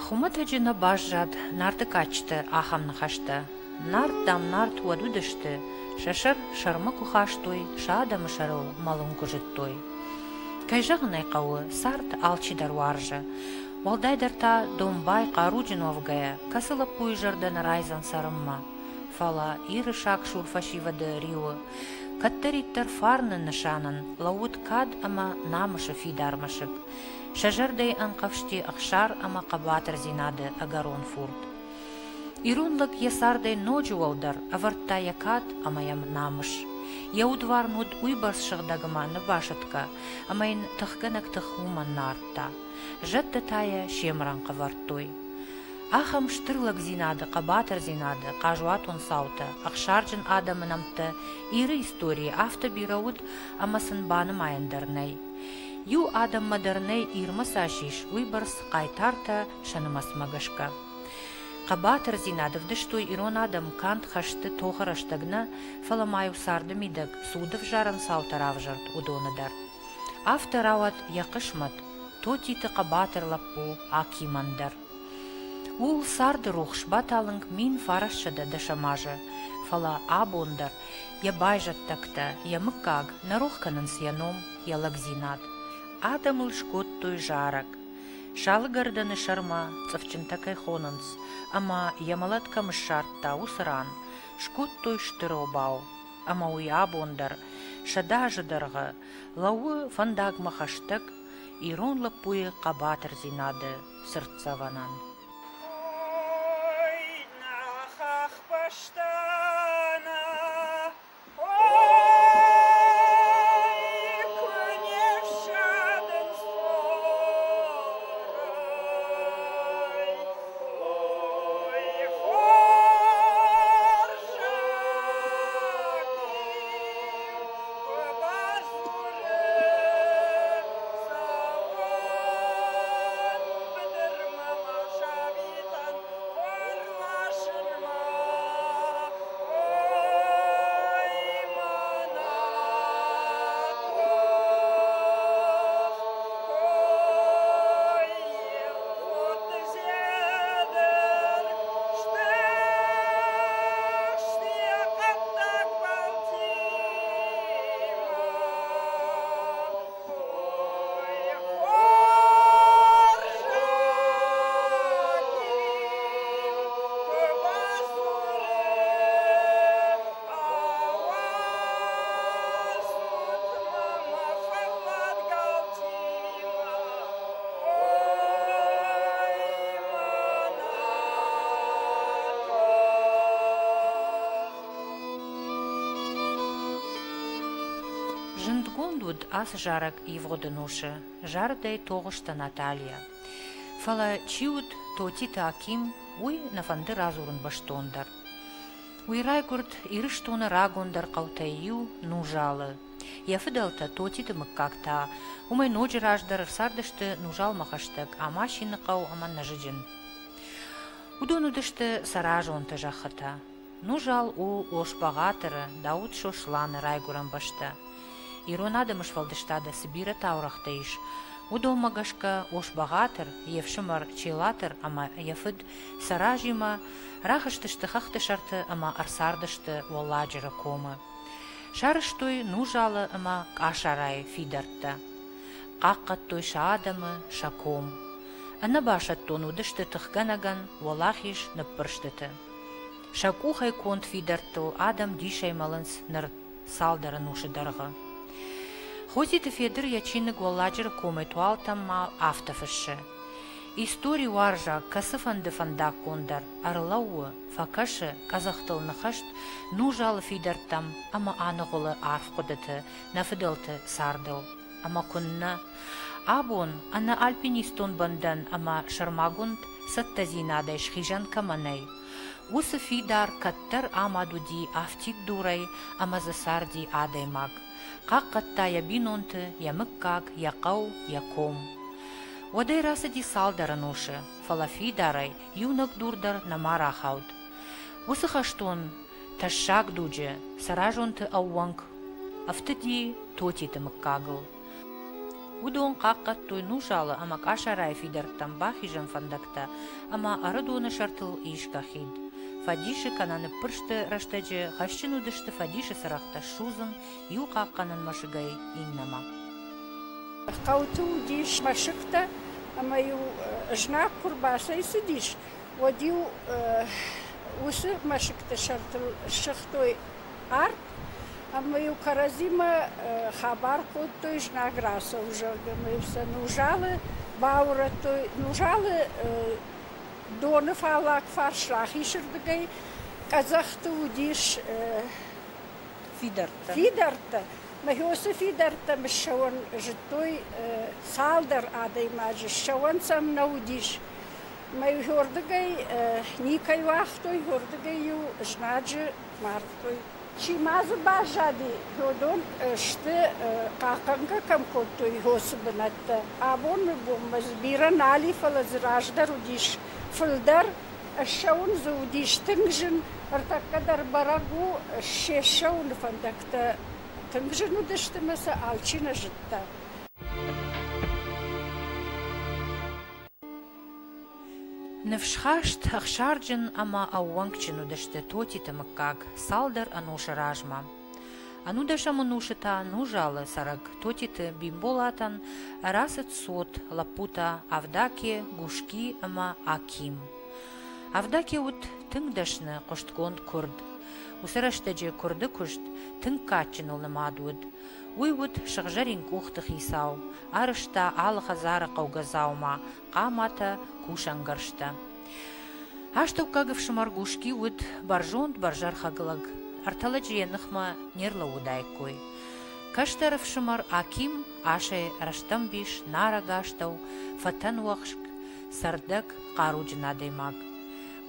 Хуымӕтӕджы нӕ баззад Нарты кадджыты ахӕм ныхӕстӕ. Нарт, дам, Нарт уӕд уыдысты, сӕ сӕр сӕрмӕ куы хастой, сӕ адӕмы сӕрыл мӕлын куы зыдтой. Кӕй зӕгъын ӕй хъӕуы, цард алчидӕр уарзы. Уӕлдайдӕр та домбай, хъаруджын уӕвгӕйӕ, кӕцы лӕппуйы зӕрдӕ нӕ райдзӕн цӕрынмӕ. Фӕлӕ Иры сагсур фӕсивӕды риуы кӕддӕриддӕр фарны нысанӕн лӕууыд кад ӕмӕ намысы фидар мӕсыг. Сӕ зӕрдӕйы ӕнхъӕвзти ӕхсар ӕмӕ хъӕбатырдзинады ӕгӕрон фурд. Ирон лӕг йӕ цардӕй ноджы уӕлдӕр ӕвӕрдта йӕ кад ӕмӕ йӕм намыс. Йӕ удварн уыд уыйбӕрц сыгъдӕг ӕмӕ ныббасӕтгӕ, ӕмӕ йын тыхгӕнӕг тых уымӕн нӕ ардта. Зӕдтӕ та йӕ се мрӕнхъ ӕвӕрдтой. Ахӕм стыр лӕгдзинады, хъӕбатырдзинады, хъазуатон цаутӕ, ӕхсарджын адӕмы нӕмттӕ Иры историйы афтӕ бирӕ уыд, ӕмӕ сын банымайӕн дӕр нӕй. Иу адӕммӕ дӕр нӕй Ирмӕ цас ис, уыйбӕрц хъайтартӕ сӕ нымӕцмӕ гӕсгӕ. Хъӕбатырдзинад ӕвдыстой ирон адӕм канд хӕсты тохы рӕстӕг нӕ, фӕлӕ ма-иу царды мидӕг цы удӕвзарӕн цаутӕ равзӕрд, уыдоны дӕр. Афтӕ рауад йӕ хъысмӕт Тотиты хъӕбатыр лӕппу Акимӕн дӕр. Ууыл царды рухс баталынг 1910 азы, фӕлӕ абон дӕр йӕ байзӕддӕгтӕ, йӕ мыггаг нӕ рох кӕнынц йӕ ном, йӕ лӕгдзинад. Адӕм ыл скодтой зарӕг. Салыгӕрдӕны сӕрмӕ цъыфджынтӕ кӕй хонынц ӕмӕ йӕ мӕлӕт кӕм ссардта, уыцы ран скодтой стыр обау, ӕмӕ уый абон дӕр 100 азы дӕргъы лӕууы фӕндагмӕ хӕстӕг ирон лӕппуйы хъӕбатырдзинады цыртдзӕвӕнӕн. Ой, нӕ хӕхбӕстӕ, нӕ Зындгонд уыд ацы зарӕг ивгъуыд ӕнусы, зарыдӕй Тогъуызты Наталья. Фӕлӕ чи уыд Тотиты Аким, уый нӕ фӕнды радзурын бӕстондӕр. Уый райгуырд Ирыстоны рагондӕр хъӕутӕй иу Нузалы. Йӕ фыдӕлтӕ Тотиты мыггаг та уымӕй ноджы раздӕр ӕрцардысты Нузалмӕ хӕстӕг Амасины хъӕу ӕмӕ Нӕзыджын. Уыдон уыдысты Цӕразонты зӕххытӕ. Нузал у Ос-Бӕгъатыры, Дауыт Сосланы райгуырӕн бӕстӕ. Ирон адӕмы сфӕлдыстады цы бирӕ таурӕгътӕ ис, уыдонмӕ гӕсгӕ Ос-Бӕгъатыр, йе фсымӕр Челатыр ӕмӕ йӕ фыд Цӕразимӕ рахызтысты хӕхты сӕрты ӕмӕ ӕрцардысты Уӕлладжыры комы. Сарӕзтой Нузалы ӕмӕ Къасарайы фидӕрттӕ. Хъахъхъӕдтой сӕ адӕмы, сӕ ком. Ӕнӕбасӕттон уыдысты тыхгӕнӕгӕн уӕлахиз ныббырстыты. Сӕ къухӕй конд фидӕрттыл адӕм дисӕй мӕлынц ныр цалдӕр ӕнусы дӕргъы. Хозиты Федыр йӕ чиныг Уӕлладжыры комӕй Туалтӕм ма афтӕ фыссы: Истори уарзаг кӕцыфӕнды фӕндаггон дӕр ӕрлӕууы, фӕкӕсы къӕдзӕхтыл ныхӕст нузалы фидӕрттӕм ӕмӕ аныгъуылы арф хъуыдыты нӕ фыдӕлты цардыл. Ӕмӕ куыннӕ! Абон ӕнӕ альпинистон бӕндӕн ӕмӕ сӕрмагонд цӕттӕдзинадӕй схизӕн кӕмӕ нӕй, уыцы фидар кӕддӕр амад уыди афтид дурӕй ӕмӕ дзы царди адӕймаг. Хъахъхъӕдта йӕ бинонты, йӕ мыггаг, йӕ хъӕу, йӕ ком. Уӕдӕй рацыди цалдӕр ӕнусы, фӕлӕ фидарӕй иунӕг дур дӕр нӕма рахауд. Уыцы хӕстон тӕссаг дуджы Цӕразонты ӕууӕнк ӕфтыди Тотиты мыггагыл. Уыдон хъахъхъӕдтой Нузалы ӕмӕ Къасарайы фидӕрттӕм бахизӕн фӕндӕгтӕ ӕмӕ Ӕрыдоны сӕртыл исгӕ хид. Фӕдисы кӕнӕ ныббырсты рӕстӕджы хӕсджын уыдысты фӕдисы цырӕгътӕ ссудзын иу хъахъхъӕнӕн мӕсыгӕй иннӕмӕ. Хъӕуты уыдис мӕсыгтӕ ӕмӕ-иу знаг куы рбацӕйцыдис, уӕд-иу уыцы мӕсыгты сӕртыл ссыгътой арт ӕмӕ-иу кӕрӕдзимӕ хабар кодтой, знаг рацӕуы, зӕгъгӕ, ӕмӕ-иу сӕ Нузалы баурӕдтой. Нузалы доны фаллаг фарс рахисырдыгӕй къӕдзӕхты уыдис фидӕрттӕ. Фидӕрттӕ. Мӕхи фидӕрттӕм ссӕуӕн зыдтой цалдӕр адӕймаджы, ссӕуӕн сӕм нӕ уыдис. Мӕ уырдыгӕй никӕй уагътой, уырдыгӕй-иу знаджы мардтой. Чи ма дзы баззади, уыдон сты, хъахъхъӕнгӕ кӕм кодтой, уыцы бынӕттӕ. Абоны бонмӕ дзы бирӕ нал и, фӕлӕ дзы раздӕр уыдис фылдӕр. Ссӕуын дзы уыдис тынг зын. Ӕртӕккӕ дӕр бӕрӕг у, се ссӕуыны фӕндӕгтӕ тынг зын уыдысты ӕмӕ сӕ алчи нӕ зыдта. Ныфсхаст, ӕхсарджын ӕмӕ ӕууӕнкджын уыдысты Тотиты мыггаг цалдӕр ӕнусы размӕ. Ӕнудӕсӕм ӕнусы та Нузалы цӕрӕг Тотиты Бимболатӕн ӕрацыд цот, лӕппутӕ Авдаке, Гуски ӕмӕ Аким. Авдаке уыд тынг дӕсны хъуыстгонд куырд. Уыцы рӕстӕджы куырды куыст тынг кадджыныл нымад уыд. Уый уыд сыгъзӕрин къухты хицау, арӕзта алы хӕдзары хъӕугӕ дзаума, хъаматӕ, кусӕнгӕрзтӕ. Астӕуккаг ӕфсымӕр Гуски уыд бӕрзонд бӕрзӕрхӕг лӕг, ӕртӕ лӕджы йӕ ныхмӕ не рлӕууыдаиккой. Кӕстӕр ӕфсымӕр Аким асӕй рӕстӕмбис, нарӕг астӕу, фӕтӕнуӕхск, цӕрдӕг, хъаруджын адӕймаг.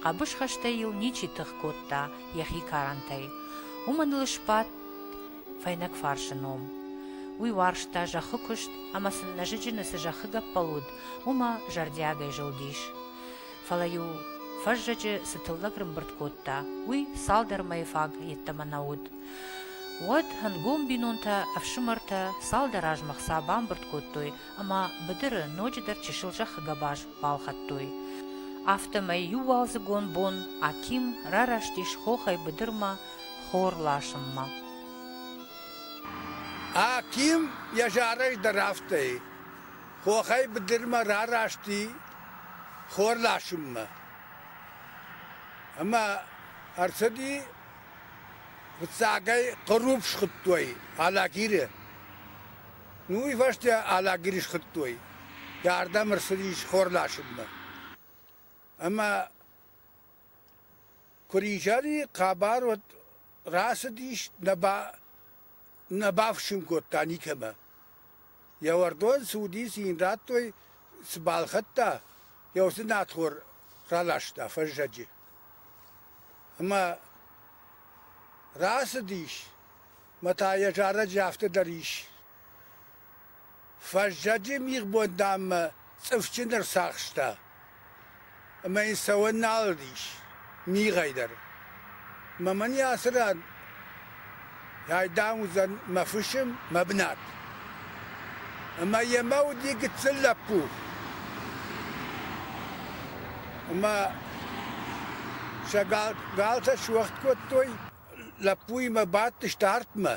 Хъӕбысхӕстӕй йыл ничи тых кодта йӕхи карӕнтӕй. Уымӕн ыл сбадт фӕйнӕгфарсы ном. Уый уарзта зӕххы куыст ӕмӕ сын нӕзыджыны цы зӕххы гӕппӕл уыд, уымӕ зӕрдиагӕй зылдис. Фӕлӕ-иу фӕззӕджы цы тыллӕг рымбырд кодта, уый цалдӕр мӕйы фаг йеддӕмӕ нӕ уыд. Уӕд ӕнгом бинонтӕ, ӕфсымӕртӕ цалдӕр азмӕ хца бамбырд кодтой ӕмӕ быдыры ноджыдӕр чысыл зӕххы гӕбаз балхӕдтой. Афтӕмӕй иу уалдзыгон бон Аким рараст ис хохӕй быдырмӕ хор ласынмӕ. Аким йӕ зарӕг дӕр афтӕ и. Хохӕй быдырмӕ рараст и хор ласынмӕ. Ӕмӕ ӕрцыди, фыццагӕй Хъуруп схуыдтой Алагиры. Ну, уый фӕстӕ Алагиры схуыдтой. Ардӕм ӕрцыдис хор ласынмӕ. Ӕмӕ Куырисӕри хабар уӕд рацыдис, нӕ бафысым кодта никӕмӕ. Йӕ уӕрдон цы уыди, цы йын радтой, цы балхӕдта, йӕ уыцы надхор раласта фӕззӕджы. Ӕмӕ рацыдис, мӕ та йӕ зарӕджы афтӕ дӕр ис. Фӕззӕджы мигъбон, дам, мӕ цъыфджын ӕрцахста, ӕмӕ йын цӕуӕн нал уыдис мигъӕй дӕр. Мӕ мӕн ацы ран айдам уыдзӕн мӕ фысым, мӕ бынат. Ӕмӕ йемӕ уыди гыццыл лӕппу. Ӕмӕ сӕ галтӕ суӕгъд кодтой, лӕппуимӕ бадтысты артмӕ.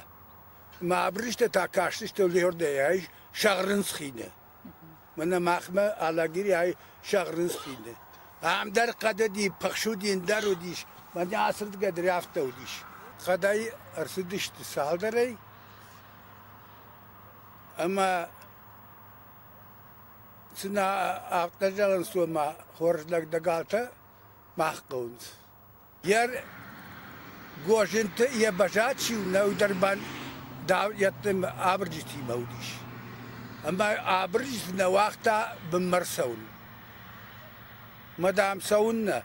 Мӕ абырджытӕ та кастысты Леордӕйӕ Сӕгърынцхины. Мӕнӕ махмӕ Алагирӕй Сӕгърынцхины. Ам дӕр хъӕд уыди, пыхс уыди, ӕндӕр уыдис. Мӕнӕ ацырдыгӕй дӕр афтӕ уыдис. Хъӕдӕй ӕрцыдысты цалдӕрӕй ӕмӕ цына афтӕ зӕгъынц, ома хорз лӕг дӕ галтӕ мах хъӕуынц. Йӕ гозынты йӕ базар чи у, нӕ уый дӕр абырджытимӕ уыдис. Ӕмӕ абырджыты нӕ уагъта бынмӕ рцӕуын. Мӕ, дам, цӕуыннӕ?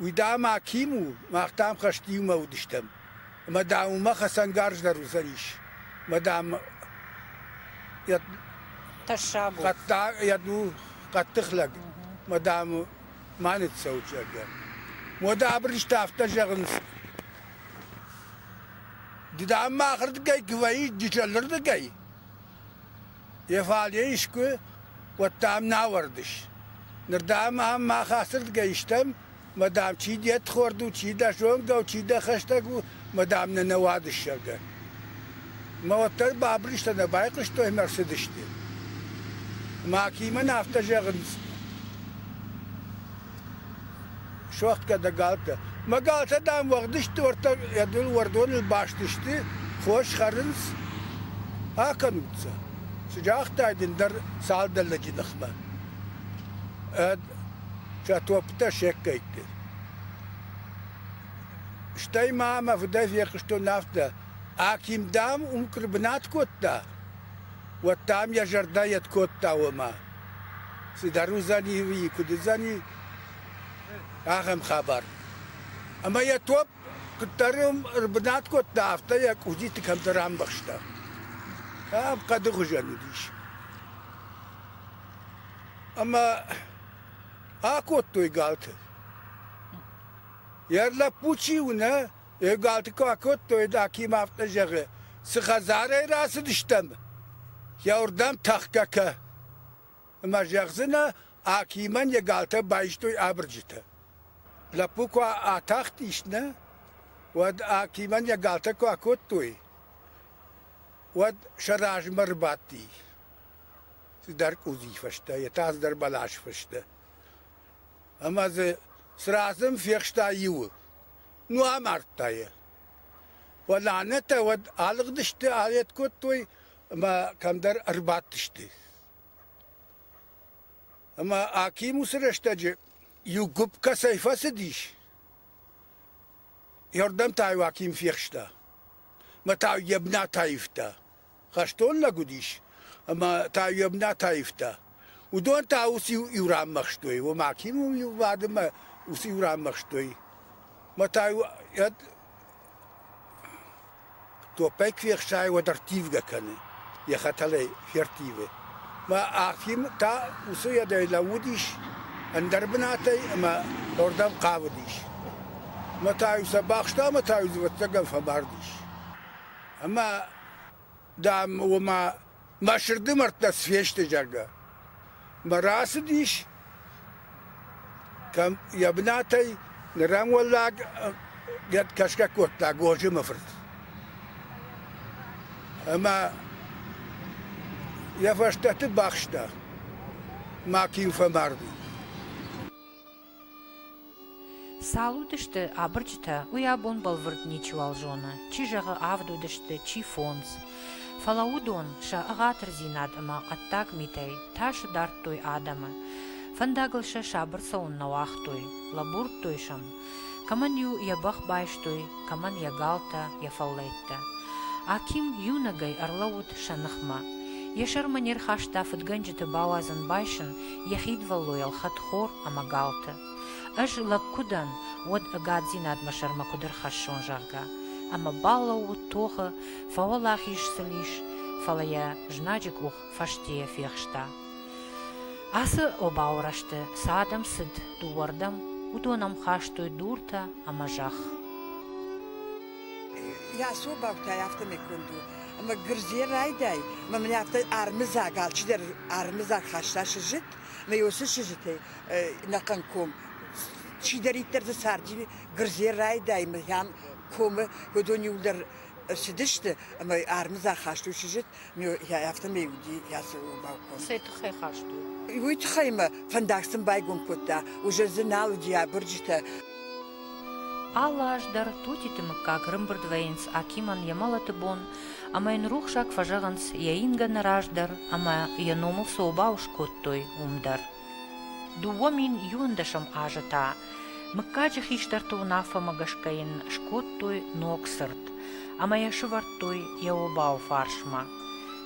Уый, дам, Аким у, мах, дам, хӕст иумӕ уыдыстӕм. Ӕмӕ, дам, уымӕ хӕцӕнгарз дӕр уыдзӕнис. Мӕ, дам, Тӕссаг у. Хъӕддаг, у хъӕддых лӕг. Мӕ, дам, ма ныццӕут, зӕгъгӕ. Уӕдӕ абырджытӕ афтӕ зӕгъынц, ды, дам, махырдыгӕй куы вӕййыс, дызӕлырдыгӕй. Йӕ фале искуы, уӕд дам нӕ ауӕрдыс. Ныр дам ам мах ацырдыгӕй стӕм, мӕ дам чи де рдхорд у, чи дӕ зонгӕ у, чи дӕ хӕстӕг у, мӕ дам нӕ нӕ уадыс, зӕгъгӕ. Мӕ уӕддӕр бабырстӕ нӕ байхъуыстой ӕмӕ ӕрцыдысты. Мӕ Акимӕн афтӕ зӕгъынц, суӕгъд дӕ галтӕ. Мӕ галтӕ, дам, уӕгъд сты, уӕртӕ уӕрдоныл баст сты, хос хӕрынц, акӕнут сӕ. Цы загътай дын дӕр цалдӕр лӕджы ныхмӕ. Сӕ топптӕ се ккӕйтты. Стӕй ма мӕ фыдӕй фехъуыстон афтӕ, Аким, дам, уым куы рбынат кодта, уӕд, дам, йӕ зӕрдӕ йед кодта уымӕ. Цыдӕр уыдзӕни ӕви куыд уыдзӕни, ахӕм хабар. Ӕмӕ йӕ топп куыддӕр ӕрбынат кодта, афтӕ йӕ къудзиты кӕмдӕр амбӕхста. Ахӕм хъӕды хуызӕн уыдис. Ӕмӕ акодтой галты. Йӕ лӕппу чи у, нӕ, йӕ галты куы акодтой, Аким афтӕ зӕгъы, цы хӕдзарӕй рацыдыстӕм, йӕ уырдӕм тӕхгӕ кӕ. Ӕмӕ зӕгъдзынӕ, Акимӕн йӕ галтӕ байстой абырджытӕ. Лӕппу куы атахтис, нӕ, уӕд Акимӕн йӕ галтӕ куы акодтой, уӕд сӕ размӕ рбадти. Цыдӕр къудзи фӕстӕ, йе та цыдӕр бӕлас фӕстӕ. Ӕмӕ дзы сразым фехста иуы. Ну, амардта йӕ. Фӕлӕ аннӕтӕ уӕд алыгъдысты, алет кодтой ӕмӕ кӕмдӕр ӕрбадтысты. Ӕмӕ Аким уыцы рӕстӕджы иу гуыпп кӕцӕй фӕцыдис, йордӕм та-иу Аким фехста. Мӕ та йӕ бынат аивта. Хӕстон лӕг уыдис, ӕмӕ та йӕ бынат аивта. Уыдон та уыцы иу ранмӕхстой. Уым Аким уым бады мӕ уыцы иу ранмӕхстой. Мӕ та-иу топпӕй куы фехсай, уӕд ӕрттивгӕ кӕны, йӕ хӕтӕлӕй ферттивы. Мӕ Аким та уыцы йӕдӕй лӕууыдис ӕндӕр бынатӕй ӕмӕ уырдӕм хъавыдис. Мӕ та-иу сӕ бахста ӕмӕ та-иу дзы ӕвӕццӕгӕн фӕмардис. Ӕмӕ, дам, уымӕ мӕ сырды мӕрдтӕ сфесты, зӕгъгӕ. Мӕ рацыдис кӕм йӕ бынатӕй нырӕм уӕллаг кӕсгӕ кодта Гозымы фырт. Ӕмӕ йӕ фӕстӕты бахста, Маким фӕмарди. Цал уыдысты абырджытӕ, уый абон бӕлвырд ничиуал зоны, чи зӕгъы авд уыдысты, чи фондз. Фӕлӕ уыдон сӕ ӕгъатырдзинад ӕмӕ хъӕддаг митӕй тасы дардтой адӕмы. Фӕндагыл сӕ сабыр цӕуын нӕ уагътой, лӕбурдтой сӕм. Кӕмӕн-иу йӕ бӕх байстой, кӕмӕн йӕ галтӕ, йӕ фӕллӕйттӕ. Аким иунӕгӕй ӕрлӕууыд сӕ ныхмӕ. Йӕ сӕрмӕ не рхаста фыдгӕнджыты бауадзын байсын йӕ хидвӕллой ӕлхӕд хор ӕмӕ галты. Ӕз лӕг куы дӕн, уӕд ӕгаддзинад мӕ сӕрмӕ куыд ӕрхӕссон, зӕгъгӕ. Ӕмӕ балӕууыд тохы, фӕуӕлахиз сыл ис, фӕлӕ йӕ знаджы къух фӕстейӕ фехста. Ацы обауы рӕзты цы адӕм цыд дыууӕрдӕм, уыдон ӕм хастой дуртӕ ӕмӕ зӕхх. Йӕ обӕуттӕй афтӕмӕй конд у, ӕмӕ гырзе райдай, ӕмӕ мын афтӕ армыдзаг, алчидӕр армыдзаг хаста сыджыт, ӕмӕ уыцы сыджытӕй ӕнӕхъӕн ком чидӕриддӕр дзы царди гырзе райдай, ӕмӕ ахӕм комы уыдон иуылдӕр цыдысты ӕмӕ армыдзаг хастой сыджыт, афтӕмӕй уыди ацы обау ком. Цӕй тыххӕй хастой? Уый тыххӕй мӕ фӕндаг сын байгом кодта, уже дзы нал уыди абырджытӕ. Алы аз дӕр Тотиты мыггаг ӕрӕмбырд вӕййынц Акимӕн йӕ мӕлӕты бон ӕмӕ йын рухсаг фӕзӕгъынц йӕ ингӕны раз дӕр ӕмӕ йӕ номыл цы обау скодтой, уым дӕр. 2011 азы та мыггаджы хистӕрты уынаффӕмӕ гӕсгӕ йын скодтой ног цырт ӕмӕ йӕ сывӕрдтой йӕ обауы фарсмӕ,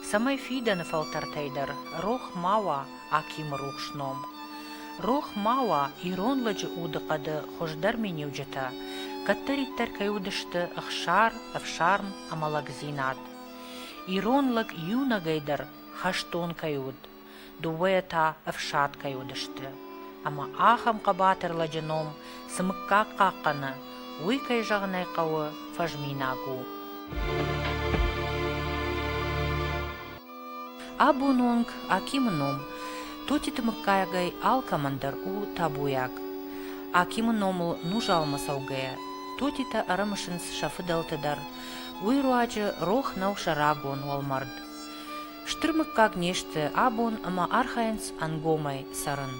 цӕмӕй фидӕны фӕлтӕртӕй дӕр рох ма уа Акимы рухс ном. Рох ма уа ирон лӕджы удыхъӕды хуыздӕр миниуджытӕ, кӕддӕриддӕр кӕй уыдысты ӕхсар, ӕфсарм ӕмӕ лӕгдзинад. Ирон лӕг иунӕгӕй дӕр хӕстон кӕй уыд, дыууӕйӕ та ӕфсад кӕй уыдысты. Ӕмӕ ахӕм хъӕбатыр лӕджы ном цы мыггаг хъахъхъӕны, уый, кӕй зӕгъын ӕй хъӕуы, фӕзминаг у. Абоны онг Акимы ном Тотиты мыггагӕй алкӕмӕн дӕр у табуйаг. Акимы номыл Нузалмӕ цӕугӕйӕ, Тотитӕ ӕрымысынц сӕ фыдӕлты дӕр, уый руаджы рох нӕу сӕ рагон уӕлмӕрд. Стыр мыггаг не сты абон ӕмӕ архайынц ӕнгомӕй цӕрын.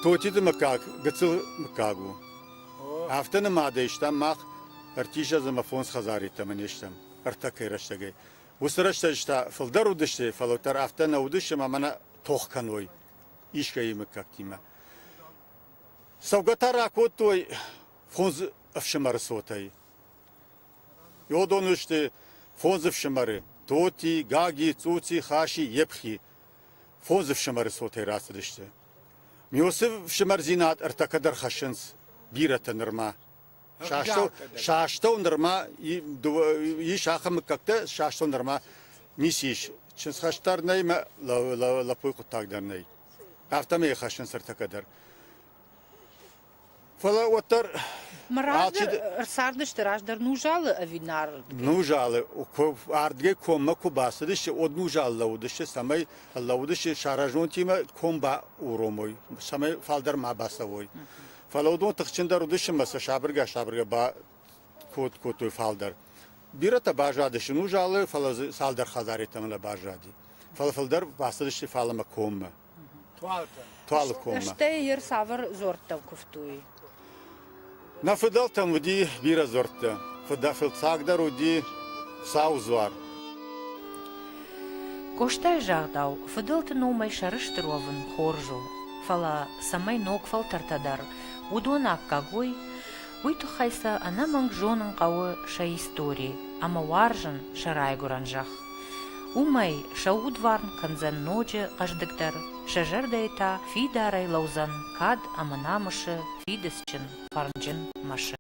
Тотиты мыггаг гыццыл мыггаг у. Афтӕ нымадӕй стӕм мах ӕртиссӕдз ӕмӕ фондз хӕдзары йеддӕмӕ не стӕм ӕртӕккӕйы рӕстӕгӕй. Уыцы рӕстӕджы та фылдӕр уыдысты, фӕлӕ уӕддӕр афтӕ нӕ уыдысты ӕмӕ мӕнӕ тох кӕной искӕйы мыггӕгтимӕ. Цӕугӕ та ракодтой фондз ӕфсымӕры цотӕй. Уыдон сты фондз ӕфсымӕры: Тоти, Гаги, Цъуци, Хаши, Епхи. Фондз ӕфсымӕры цотӕй рацыдысты. Миосы фсымӕрдзинад ӕртӕкӕ дӕр хӕссынц бирӕтӕ нырма. Сӕ астӕу нырма ис ахӕм мыггӕгтӕ, сӕ астӕу нырма ницы ис. Чындзхаст дӕр нӕй мӕ лӕппуйы хъуыддаг дӕр нӕй. Афтӕмӕй хӕссынц ӕртӕкӕ дӕр. Фӕлӕ уӕддӕр Раздӕр ӕрцардысты раздӕр Нузалы ӕви Нары? Нузалы. Ардгӕй коммӕ куы бацыдысты, уӕд Нузалы лӕууыдысты, цӕмӕй лӕууыдысты саразонтимӕ ком бауромой, цӕмӕй фалдӕр ма бацӕуой. Фӕлӕ уыдон тыхджындӕр уыдысты ӕмӕ сӕ сабыргай-сабыргай бакодтой фалдӕр. Бирӕтӕ баззадысты Нузалы, фӕлӕ дзы цалдӕр хӕдзары нӕ баззади. Фӕлӕ фылдӕр бацыдысты фалӕмӕ коммӕ. Туалы коммӕ. Стӕй йер цавӕр дзуӕрттӕм куывтой? Нӕ фыдӕлтӕм уыди бирӕ дзуӕрттӕ. Фыццагдӕр уыди Сау дзуар. Къостайы загъдау, фыдӕлты номӕй сӕрыстыр уӕвын хорз у, фӕлӕ цӕмӕй ног фӕлтӕртӕ дӕр уыдон аккаг уой, уый тыххӕй сӕ ӕнӕмӕнг зонын хъӕуы сӕ истори ӕмӕ уарзын сӕ райгуырӕн зӕхх. Уымӕй сӕ удварн кӕндзӕн ноджы хъӕздыгдӕр, сӕ зӕрдӕйы та фидарӕй лӕудзӕн кад ӕмӕ намысы фидыцджын, фӕрнджын мӕсыг.